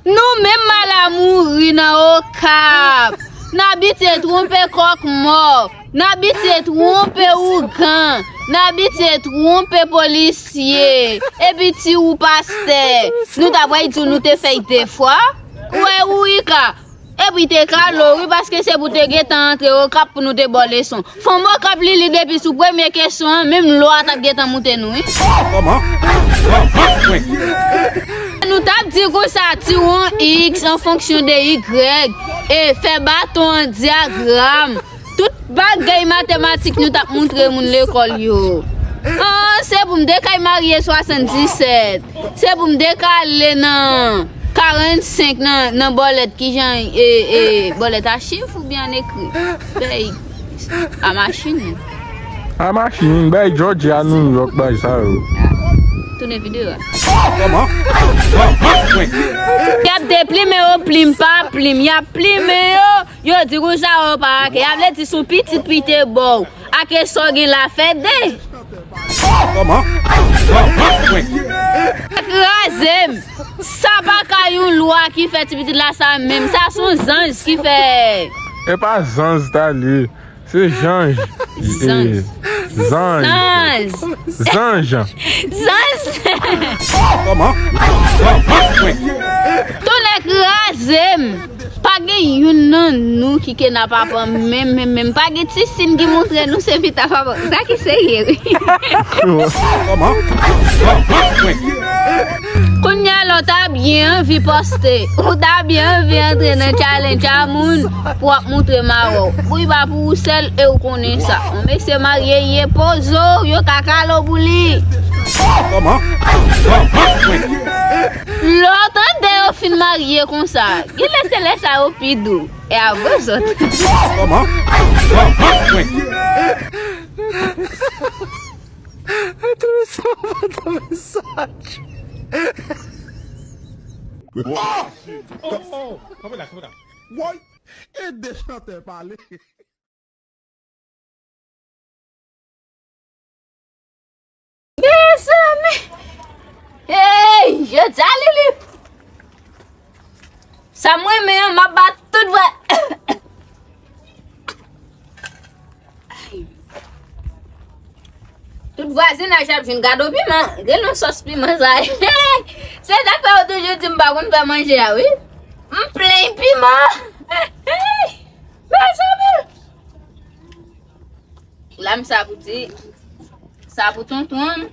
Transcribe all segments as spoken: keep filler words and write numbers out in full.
Nou menm mal a mouri nan Okap. N abitye twonpe kòk mò. N abitye twonpe ougan. N abitye twonpe polisye. Epi ti ou pastè. Nou ta pral di w nou te fè y de fwa. Ou wè ou Ika. Epi te kale w wi, paske se pou te gentan antre Okap pou nou te ba w leson. Fanm Okap li li depi sou premye kesyon an, menm lwa t ap gentan moute nou wi. Kòman? Kòman? Nou t ap di konsa, tiwon X an fonksyon de Y, e fè baton an dyagram. Tout bagay matematik nou t ap moutre moun lekòl yo. An, se pou m te kay marye swasanndisèt. Se pou m dekale nan karannsenk nan, nan bòlèt kijan, e, e, bòlèt a chif oubyen an ekri? Bèy a machin. A machin, bèy Georgia, New York, bèy sa yo. Tounen videyo a. Y ap deplimen yo, plim pa plim, y ap plimen yo, yo di konsa yo pa ake. A vle di sou pitit pite bò w. Ake sa w gen la fè de. Kòman? Kraze m. Sa pa ka yon lwa ki fè ti pitit la sa menm. Sa se yon zanj ki fè. E pa zanj ta li. Se janj. Zanj. Zanj. Zanj. Zanj. Zanj. Kòman? Tounen kraze m. Pa gen youn nan nou ki kenbe papa menm, menm, menm. Pa gen ti siy ki montre nou se pita papa. Sa ki serye, wi. Kòman? Kounye a la, w ta byen anvi poste. Ou ta byen anvi antre nan challenge a moun pou w ap montre mawè w. Wi, pa pou ou sèl e ou konnen sa. Yon mesye marye, ye poze w, yo ka kale w pou li. Kòman? Lè w tande yo fin marye konsa, genlè se lè sa yo pi dou. E avè zòt. Kòman? Tout sa mwen tande sa. Oh! Oh, oh, kanpe la, kanpe la. Woy, e de chantè pale. Mezanmi! Hey, jodi a Lili! Sa m renmen an, m ap bat tout vwa. Tout vwazinaj ap jwenn gado piman. Gen yon sòs piman sa. Se sa k fè yo toujou di m pa konn fè manje a, wi. M plen piman. Mezanmi! Lam sa pou ti, sa pou tonton.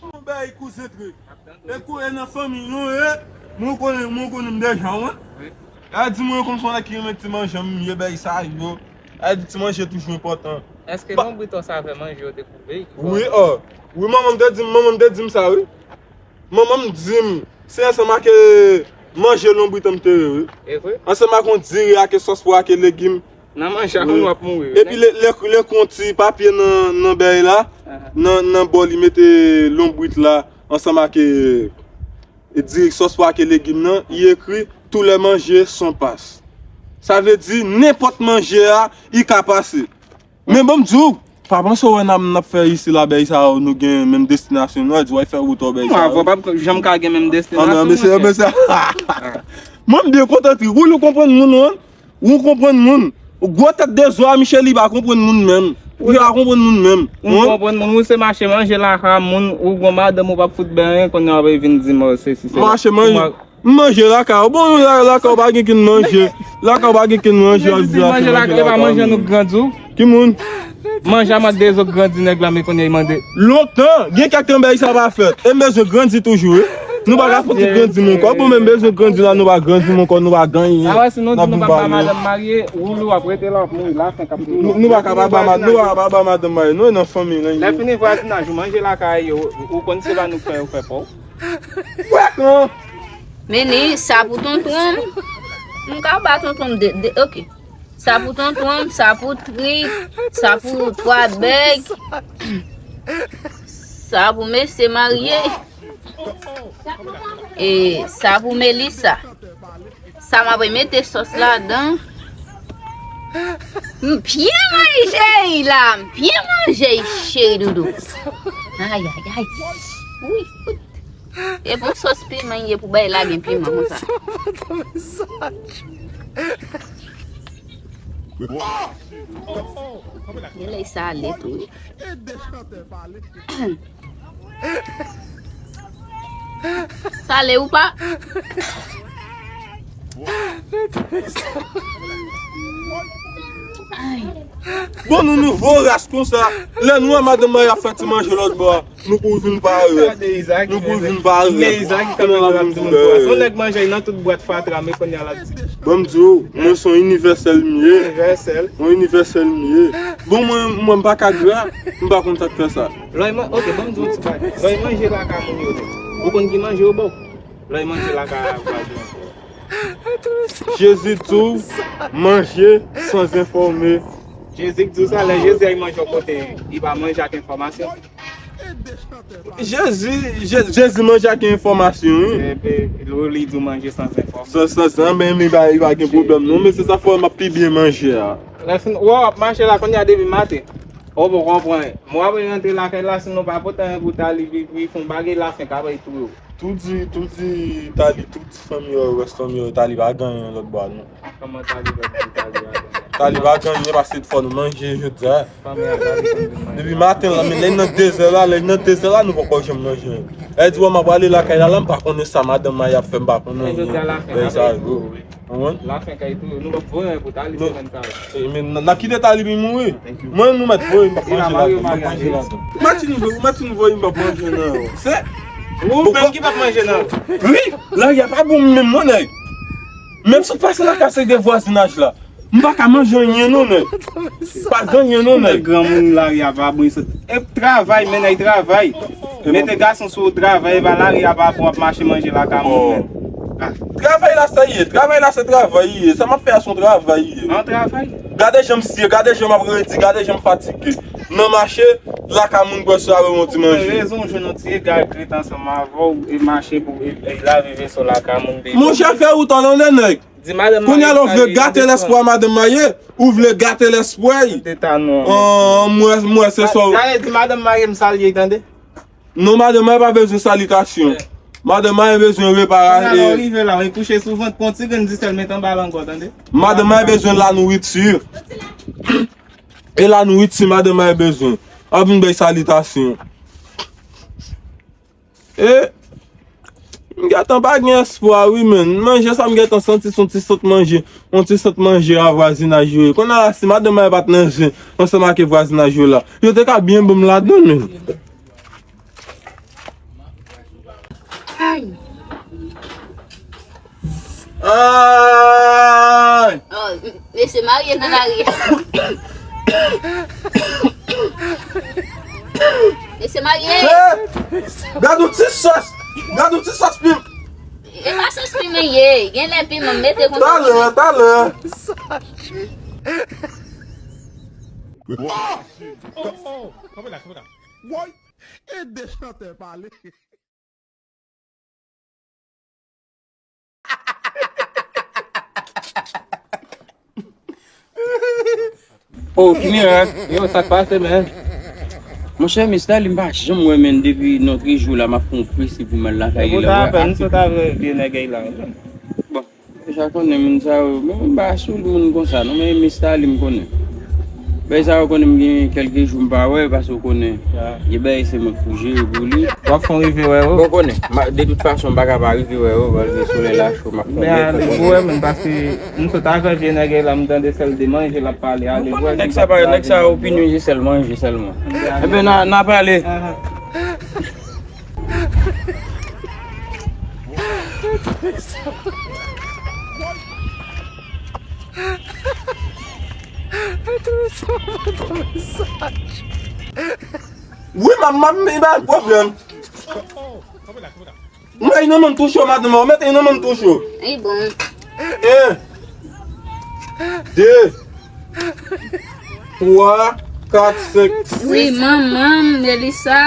Yon bagay kouzen tre. E kou e nan fanmi nou ye, mwen konnen, mwen konnen m deja, wi. A di mwen konn fè ki renmen ti manje m ye bagay sa yo. A di ti manje toujou enpòtan. Èske lonbrit ou sa avè manje yo te koupe? Wi, o. Wi, manman m te di m, manman m te di m sa, wi. Manman m di m, se ansanm ak, e, manje lonbrit an m te ye, wi. E vre? Ansanm ak yon diri ak sòs pwa ak legim. Nan manje a, wi, w ap mouri, wi. Epi lè, lè, lè kou yon ti papye nan, nan bèy la, nan, nan bò li mete lonbrit la, ansanm ak, e, e diri, sòs pwa ak legim nan, li ekri, tous les manjé sont passe. Sa vle di, nenpòt manje a, li ka pase. Men bon, m di w, pa panse w wè n ap, n ap fè isi la bèy sa yo, nou gen menm destinasyon, nou di w al fè wout ou bèy sa yo. Mwen avè w p ap janm ka gen menm destinasyon, monchè. Mwen m byen kontan, Tri. Ou konprann moun, wi. Ou konprann moun. Gwo tèt de zo a, Michel, li pa konprann moun menm. Li pa konprann moun menm. Ou konprann moun, ou se mache manje lakay moun, ou gon madanm ou p ap fout bay anyen, kounye a w ap vin di m se si se la. Mache manje. M manje lakay ou. Bon, la, lakay ou pa gen ken manje. Lakay ou pa gen ken manje, w ap di manje lakay, e pa manje nou k grandi w. Ki moun? Manje a mande zo k grandi nèg la, men kounye a l mande. Lontan, gen kèk tan bèy sa pa fèt. E m bezwen grandi toujou, wi. Nou pa ka fout grandi mon kò. Bon, men m bezwen grandi la, nou pa grandi mon kò, nou pa gen anyen. A wè, si nou di nou p ap bay madanm marye, Woulou ap rete la, ap mouri lafen k ap mouri. Nou, nou pa ka pa bay ma-, nou pa ka pa bay madanm marye. Nou nan fanmi, nan. Lè fini vwazinaj, ou manje lakay yo, ou konn se pa nou k fè, yo fè pa w. Kwèk non. Men ni sa pou tonton m. M ka ba tonton m de, de, ok. Sa pou tonton m, sa pou Trik, sa pou twa bèg. Sa pou mesye marye. E sa pou Melissa. Sa m ap mete sòs ladan. M byen manje la, m byen manje, cheri doudou. Ay, ay, ay. Wi, wi. E bon sòs piman ye pou bay la gen piman konsa. Genlè sa ale tou wi. Sa ale ou pa? Ay. Bon, nou nouvo ras konsa. Lè nou wè madanm mwen ap fè ti manje lòt bò a, nou kouri vin parèt. Nou kouri vin parèt. Se yon nèg manje nan tout bwat fatra, men kounye a l ap di. Ban m di w, mwen se yon inivèsèl m ye. Inivèsèl. Yon inivèsèl m ye. Bon, mwen, mwen m pa ka gra, m pa konn sa k fè sa. Lè w man-, ok, ban m di w yon ti bagay. Lè w manje lakay moun yo, nèg. Ou konn ki manje yo ba w? Lè w manje lakay vwazen an. Jezi di w manje san enfòme. Jezi k di w sa, lè Jezi al manje yon kote, li pa manje ak enfòmasyon. Jezi, Je-, Jezi manje ak enfòmasyon, wi. Epi, li, li di w manje san enfòm. San, san, san, men li pa, li pa gen pwoblèm, non, men se sa fè m ap pi byen manje a. Lè fin, w ap mache la, kounye a depi maten. Ou poko konprann. Mwen ap rantre lakay la, si nou pa pote anyen pou Tali, pi, pi fon bagay la, fen ka bay touye w. Tou di, tou di Tali, tou di fanmi yo, rès fanmi yo, Tali pa gen anyen lòt bò a, non. Kòman Tali pa gen anyen? Tali pa gen anyen, paske fò nou manje jodi a. Fanmi a Tali konn vin manje. Depi maten la, men lè nan dezè la, lè nan dezè la, nou poko janm manje. Lè di, wè, m ap prale lakay la, la, m pa konnen sa madanm mwen ap fè, m pa konnen anyen. Lè sa yo. Konprann? Lafen kay tou, nou p ap voye anyen pou Tali semèn sa a. E, men n, n ap kite Tali vin mouri. Mwen, nou mèt voye, m p ap manje ladan, m p ap manje ladan. Ou mèt fin voye, ou mèt fin voye, m p ap manje nan. Se ou menm ki p ap manje nan. Wi, lari a pa bon menm non, nèg. Menm si w pase lakay se de vwazinaj la. M pa ka manje anyen non, nèg. Pa gen anyen non, nèg. Granmoun lari a pa bon, sot. E travay, men nèg travay. Mete gason sou travay, epa lari a pa bon, ap mache manje lakay moun, men. Ah. Travay la sa ye, travay la se travay li ye. Sa m ap fè a se yon travay li ye. An travay? Gade jan m siye, gade jan m ap redi, gade jan m fatige. Nan mache, lakay moun pwèske avè yon ti manje. Rezon, jwenn yon ti egare k ret ansanm avè w e mache pou e, e lave veso lakay moun depi. Monchè, fè wout an, tande nèg. Di madanm marye. Kounye a la, ou vle gate lèspwa madanm marye, ou vle gate lèspwa. An, mwen, mwen, se sa. Tande, di madanm marye m salye, tande. Non, madanm marye pa bezwen salitasyon. Madanm marye bezwen repara-, kounye a la, ou rive la, ou kouche sou vant, pran ti grenn disèl, met anba lang ou, tande. Madanm marye bezwen la nouriti. E la nouriti, madanm marye bezwen. Ap vin bay salitasyon. E, m gentan pa gen espwa, wi, men. Manje sa m gentan santi, se yon ti sant manje, yon ti sant manje a vwazinaj yo ye. Kounye a la, si madanm mwen pa t nan zen, ansanm ak vwazinaj yo la, yo te ka byen ban m ladan, men. Ay! Ay! Oh, m-, mesye marye nan lari a. Mesye marye. Hey! Gad yon ti sòs! Gad yon ti sòs pim-, e pa sòs piman ye. Genlè piman, mete konsa. Talè, talè. Oh! Oh, oh, oh. Kanpe la, kanpe la. Woy! E de chantè pale. Oh, ki mirak. Yo, sa k pase, men? Monchè, Miss Darly, m pa janm wè, men, depi nan trè jou la, m ap fè yon prese pou m al lakay li la. Bon. Deja konnen moun sa yo, men m pa sou moun konsa non, men Miss Darly m konnen. Bagay sa yo konnen m gen kèlke jou m pa wè, paske w konnen, gen bagay se mwen k pou jere pou li. W ap fè yon rive wè yo? Bon, konnen, de tout fason m pa ka pa rive wè yo, paske solèy la cho, m ap fè yon rive. Men ale pou wè, men paske m sot avè vye nèg la, m tande sèl de manje l ap pale, ale pou wè. Nèg sa pa, nèg sa opinyon se sèl manje sèlman. Enben, n a, n a pale. Wi, manman, m gen pwoblèm. Mwen, nan menm tou cho, madanm, ou mete nan menm tou cho. Li bon. En, de, twa, kat, senk, sis. Wi, manman, Melissa,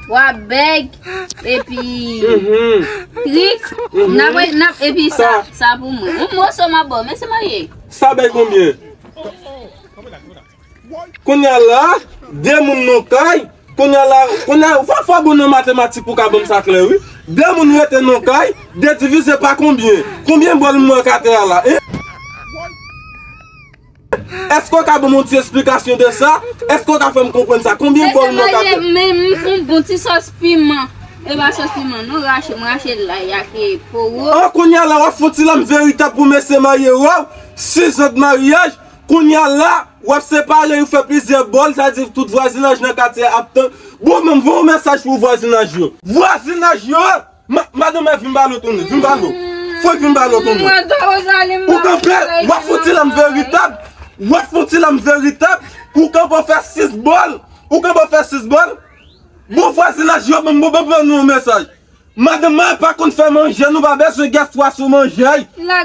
twa bèg, epi trik. N ap, n ap, epi sa, sa pou mwen. Yon moso m ap ba w, men se marye. Sa bay konbyen? Kounye a la, de moun nan kay, Kounye a la, kounye a, fò, fò bon nan matematik pou ka ban m sa klè, wi. De moun rete nan kay, de divize pa konbyen? Konbyen bòl m wè k atè a la, en? Èske w ka ban m yon ti esplikasyon de sa? Èske w ka fè m konprann sa? Konbyen bòl m wè k atè? Men m fè yon bon ti sòs piman. E pa sòs piman, non, rache, m rache lay ak, e, powo. An, kounye a la, w ap fè yon ti lam veritab pou mesye marye w. Sizan de maryaj, kounye a la, w ap separe, ou fè plizyè bòl, sa di tout vwazinaj nan katye a ap tann. Bon, men m voye yon mesaj pou vwazinaj yo. Vwazinaj yo! Ma-, madanm, vin ba l tounen, vin ba l. Fòk vin ba l tounen. Ou kanpe, w ap fouti lam veritab. W ap fouti lam veritab. Ou kanpe w fè sis bòl. Ou kanpe w fè sis bòl. Bon, vwazinaj yo, ban m, ban m, ban m yon mesaj. Madanm mwen pa konn fè manje, nou pa bezwen gèswa sou manje.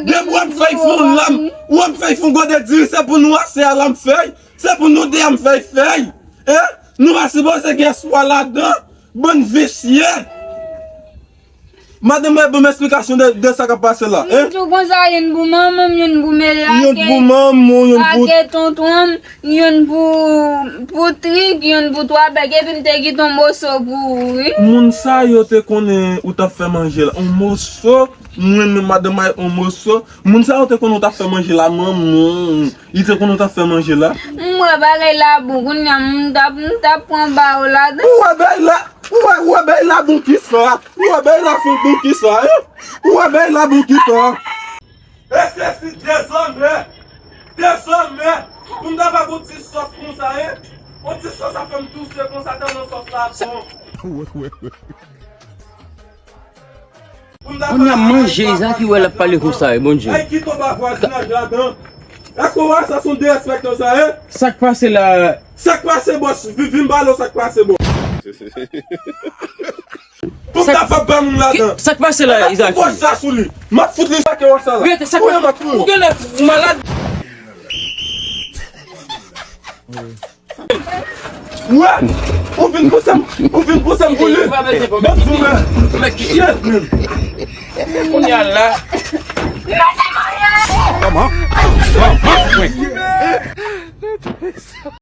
Depi w ap fè fon lam, w ap fè fon gode diri, se pou nou ase a lam fèy, se pou nou de a m fèy fèy. Hein? Nou pa sipoze gèswa ladan, bann visye. Madanm mwen ban m esplikasyon de, de sa k ap pase la, hein? M tou konsa, youn pou manman m, youn pou Melake. Youn pou manman m, youn pou tonton m. Youn pou, pou trik, youn pou twa bèk, epi m te kite yon moso pou ou, wi. Moun sa yo te konnen ou t ap fè manje la. Yon moso, mwen menm madanm mwen, yon moso. Moun sa yo te konnen ou t ap fè manje la, manman. Li te konnen ou t ap fè manje la. M wè bagay la bon, kounye a m t ap, m t ap pran ba w ladan. Ou wè bagay la, ou wè, ou wè bagay la bon kisa? Ou wè bagay la fin bon kisa, hein? Ou wè bagay la bon kisa? E se si dezòmè, dezòmè, pou m ta fè yon ti sòs konsa, e, yon ti sòs ap fè m touse konsa, tèlman sòs la bon. Pou m ta fè yon ti sòs konsa, e, Bondye. Ay, ki tonba vwazinaj ladan. Èske w wè sa se yon derespèktan sa, e? Sa k pase la? Sa k pase, bòs? Vi-, vin ba l, sa k pase, bòs? Pou m ta fè ban moun ladan. Sa k pase la, Izaki? Fòs sa sou li. M ap fout li sa ke wè sa la. Rete, sa k pase? Ou genlè ou malad. Wè, ou vin pouse m, ou vin pouse m pou li. Ban m zoumen. Shit, man. Kounye a la. Kòman? Kòman?